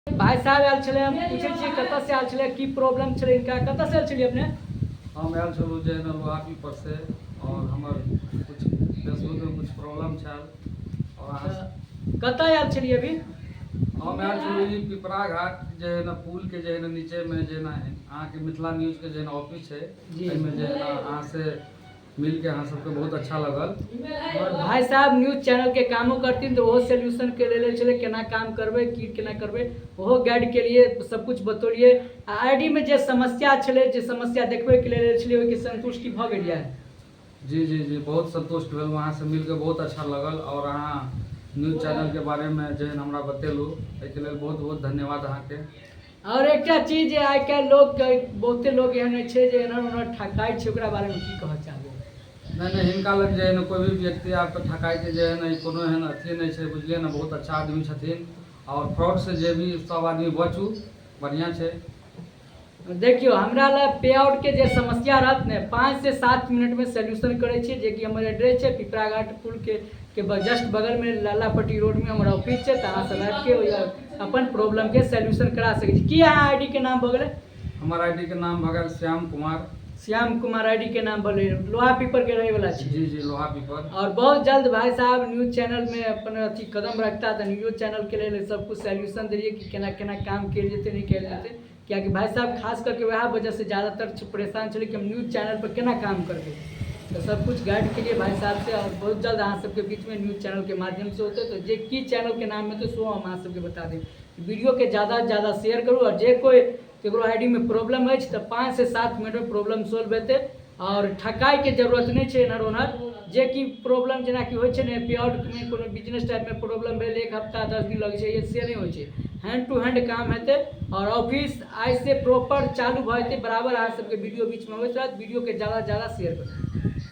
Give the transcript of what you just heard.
भाई साहब आयल छलै, हम पूछै छियै कतऽ से आयल छलै, की प्रॉब्लम छलै हिनका। कतऽ से आयल छलियै अपने? हम आयल छलहुँ जे है लोहा पीपर से और हमर कुछ फेसबुकमे कुछ प्रॉब्लम छल और अहाँ कतऽ आयल छलियै अभी? हम आयल छलहुँ ई पिपरा घाट जे है ने पुल के जे है ने नीचेमे जे है ने अहाँके मिथिला न्यूजके जे है ने ऑफिस छै, एहिमे जे है ने अहाँ से मिलके अहाँ सबके बहुत अच्छा लगल। और भाई साहब न्यूज चैनल के कामो करथिन, तऽ ओहो सोल्यूशन के लेल छलै, केना काम करबै, की केना करबै, ओहो गाइड के लिए सब कुछ बतौलियै। आ आईडी में जे समस्या छलै, जे समस्या देखबै के लेल छलै, ओहिके संतुष्टि भऽ गेल यऽ? जी जी जी, बहुत संतुष्ट भेल। अहाँसँ मिलके बहुत अच्छा लगल और अहाँ न्यूज चैनलके बारेमे जे हमरा बतेलहुँ, एहिके लेल बहुत बहुत धन्यवाद अहाँके। और एकटा चीज जे आइ काल्हि लोक, बहुते लोक एहन छै जे एनहर ओनहर ठकाइ छै, ओकरा बारेमे की कहऽ चाहबै? नहि नहि, हिनका लग जे है ने कोइ भी व्यक्ति आब तऽ ठकाइके जे है ने कोनो एहन अथी नहि छै, बुझलियै ने? बहुत अच्छा आदमी छथिन और फ्रॉडसँ जे भी सब आदमी बचू, बढ़िआँ छै। देखियौ, हमरा लग पे आउटके जे समस्या रहत ने, 5 से 7 मिनटमे सोल्यूशन करै छियै। जेकि हमर एड्रेस छै पिपराघाट पुलके के जस्ट बगलमे, लालापट्टी रोडमे हमर ऑफिस छै। तऽ अहाँ सब आबिके ओहि अपन प्रॉब्लमके सोल्यूशन करा सकै छी। की अहाँ आईडी के नाम भऽ गेलै? हमर आईडी के नाम भऽ गेल श्याम कुमार। श्याम कुमार आईडी के नाम भेलै, लोहा पीपर के रहै वाला छी? जी जी, लोहा पीपर। और बहुत जल्द भाई साहब न्यूज चैनल में अपन अथी कदम रखता, तऽ न्यूज चैनल के लेल सब कुछ सोल्यूशन देलियै कि केना केना काम कयल जेतै, नहि कयल जेतै। कियाकि भाई साहब खास करके वएह वजह से ज़्यादातर परेशान छलै कि हम न्यूज चैनल पर केना काम करबै। तऽ सब कुछ गाइड केलिए भाई साहब से और बहुत जल्द अहाँ सबके बीचमे न्यूज चैनल के माध्यम से होतै, तऽ जे की चैनल के नाम हेतै, सेहो हम अहाँ सबके बता देब। वीडियो के ज़्यादा से ज़्यादा शेयर करू और जे कोइ केकरो I D मे प्रॉब्लम अछि, तऽ 5 से 7 मिनटमे प्रॉब्लम सोल्व हेतै आओर ठकाइके जरूरत नहि छै एन्हर ओन्हर। जे कि प्रॉब्लम जेनाकि होइ छै ने, पे आउटमे कोनो बिजनेस टाइपमे प्रॉब्लम भेल, एक हफ्ता 10 दिन लगै छै, से नहि होइ छै। हैंड टू हैंड काम हेतै आओर ऑफिस आइसँ प्रॉपर चालू भऽ जेतै। बराबर अहाँ सबके वीडियो बीचमे होइत रहत। वीडियोके ज़्यादा से ज़्यादा शेयर करू।